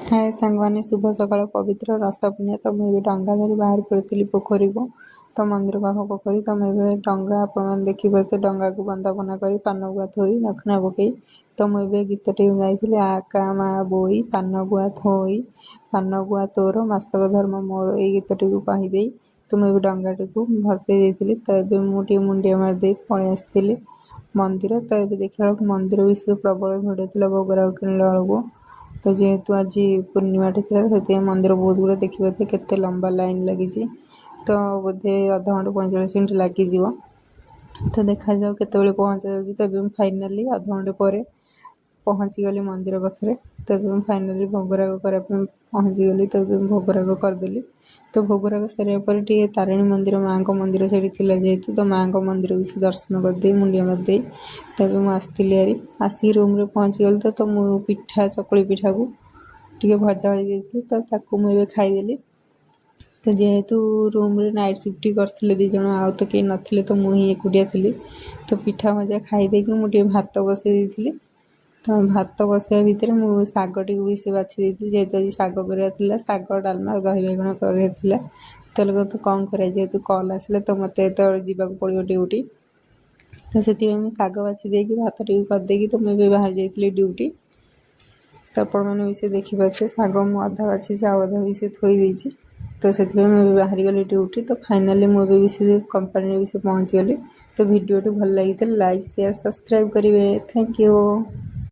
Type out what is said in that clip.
ହାଏ ସାଙ୍ଗମାନେ, ଶୁଭ ସକାଳ। ପବିତ୍ର ରସା ପୂର୍ଣ୍ଣିମା। ତ ମୁଁ ଏବେ ଡଙ୍ଗା ଧରି ବାହାରି ପଡ଼ିଥିଲି ପୋଖରୀକୁ, ତ ମନ୍ଦିର ପାଖ ପୋଖରୀ। ତ ମୁଁ ଏବେ ଡଙ୍ଗା, ଆପଣମାନେ ଦେଖିପାରୁଥିବେ, ଡଙ୍ଗାକୁ ବନ୍ଦାପନା କରି, ପାନ ଗୁଆ ଥୋଇ, ଦକ୍ଷିଣା ପକାଇ, ତ ମୁଁ ଏବେ ଗୀତଟି ଗାଇଥିଲି, "ଆ କା ମା ବୋଇ ପାନ ଗୁଆ ଥୋଇ, ପାନ ଗୁଆ ତୋର ମାସକ ଧର୍ମ ମୋର"। ଏଇ ଗୀତଟିକୁ କହିଦେଇ ତ ମୁଁ ଏବେ ଡଙ୍ଗାଟିକୁ ଭସେଇ ଦେଇଥିଲି। ତ ଏବେ ମୁଁ ଟିକେ ମୁଣ୍ଡିଆ ମାରିଦେଇ ପଳେଇ ଆସିଥିଲି ମନ୍ଦିର। ତ ଏବେ ଦେଖିଲା ବେଳକୁ ମନ୍ଦିର ବି ସେ ପ୍ରବଳ ଭିଡ଼ ଥିଲା ଭୋଗରାଗ କିଣିଲା ବେଳକୁ। ତ ଯେହେତୁ ଆଜି ପୂର୍ଣ୍ଣିମାଟି ଥିଲା, ସେଥିପାଇଁ ମନ୍ଦିର ବହୁତ ଗୁଡ଼ା, ଦେଖିପାରୁଥିବେ କେତେ ଲମ୍ବା ଲାଇନ୍ ଲାଗିଛି। ତ ବୋଧେ ଅଧଘଣ୍ଟା 45 ମିନିଟ୍ ଲାଗିଯିବ। ତ ଦେଖାଯାଉ କେତେବେଳେ ପହଞ୍ଚା ଯାଉଛି। ତ ଏବେ ମୁଁ ଫାଇନାଲି ଅଧଘଣ୍ଟେ ପରେ ପହଞ୍ଚିଗଲି ମନ୍ଦିର ପାଖରେ। ତ ଏବେ ମୁଁ ଫାଇନାଲି ଭୋଗରାଗ କରିବା ପାଇଁ ପହଞ୍ଚିଗଲି। ତ ଏବେ ମୁଁ ଭୋଗରାଗ କରିଦେଲି। ତ ଭୋଗରାଗ ସରିବା ପରେ ଟିକେ ତାରିଣୀ ମନ୍ଦିର, ମାଆଙ୍କ ମନ୍ଦିର ସେଇଠି ଥିଲା ଯେହେତୁ, ତ ମାଆଙ୍କ ମନ୍ଦିର ବି ସେ ଦର୍ଶନ କରିଦେଇ, ମୁଣ୍ଡିଆ ମାରିଦେଇ, ତ ଏବେ ମୁଁ ଆସିଥିଲି ହାରି। ଆସିକି ରୁମ୍ରେ ପହଞ୍ଚିଗଲି। ତ ମୁଁ ପିଠା, ଚକୁଳି ପିଠାକୁ ଟିକେ ଭଜା ଭାଜି ଦେଇଥିଲି, ତ ତାକୁ ମୁଁ ଏବେ ଖାଇଦେଲି। ତ ଯେହେତୁ ରୁମ୍ରେ ନାଇଟ୍ ସିଫ୍ଟ କରିଥିଲେ 2 ଜଣ, ଆଉ ତ କେହି ନଥିଲେ, ତ ମୁଁ ହିଁ ଏକୁଟିଆ ଥିଲି। ତ ପିଠା ଭଜା ଖାଇ ଦେଇକି ମୁଁ ଟିକେ ଭାତ ବସେଇ ଦେଇଥିଲି। ତ ଭାତ ବସେଇବା ଭିତରେ ମୁଁ ଶାଗଟିକୁ ବି ସେ ବାଛି ଦେଇଥିଲି, ଯେହେତୁ ଆଜି ଶାଗ କରିବାର ଥିଲା। ଶାଗ, ଡାଲମା, ଦହି ବାଇଗଣ କରିବାର ଥିଲା। ତ ତ କ'ଣ କରିବା, ଯେହେତୁ କଲ୍ ଆସିଲା, ତ ମୋତେ ତ ଯିବାକୁ ପଡ଼ିବ ଡ୍ୟୁଟି। ତ ସେଥିପାଇଁ ମୁଁ ଶାଗ ବାଛି ଦେଇକି, ଭାତଟିକୁ କରିଦେଇକି, ତ ମୁଁ ଏବେ ବାହାରି ଯାଇଥିଲି ଡ୍ୟୁଟି। ତ ଆପଣମାନେ ବି ସେ ଦେଖିପାରୁଥିବେ, ଶାଗ ମୁଁ ଅଧା ବାଛିଛି, ଆଉ ଅଧା ବି ସେ ଥୋଇ ଦେଇଛି। ତ ସେଥିପାଇଁ ମୁଁ ଏବେ ବାହାରିଗଲି ଡ୍ୟୁଟି। ତ ଫାଇନାଲି ମୁଁ ଏବେ ବି ସେ କମ୍ପାନୀରେ ବି ସେ ପହଞ୍ଚିଗଲି। ତ ଭିଡ଼ିଓଟି ଭଲ ଲାଗିଥିଲେ ଲାଇକ୍, ସେୟାର, ସବସ୍କ୍ରାଇବ୍ କରିବେ। Thank you.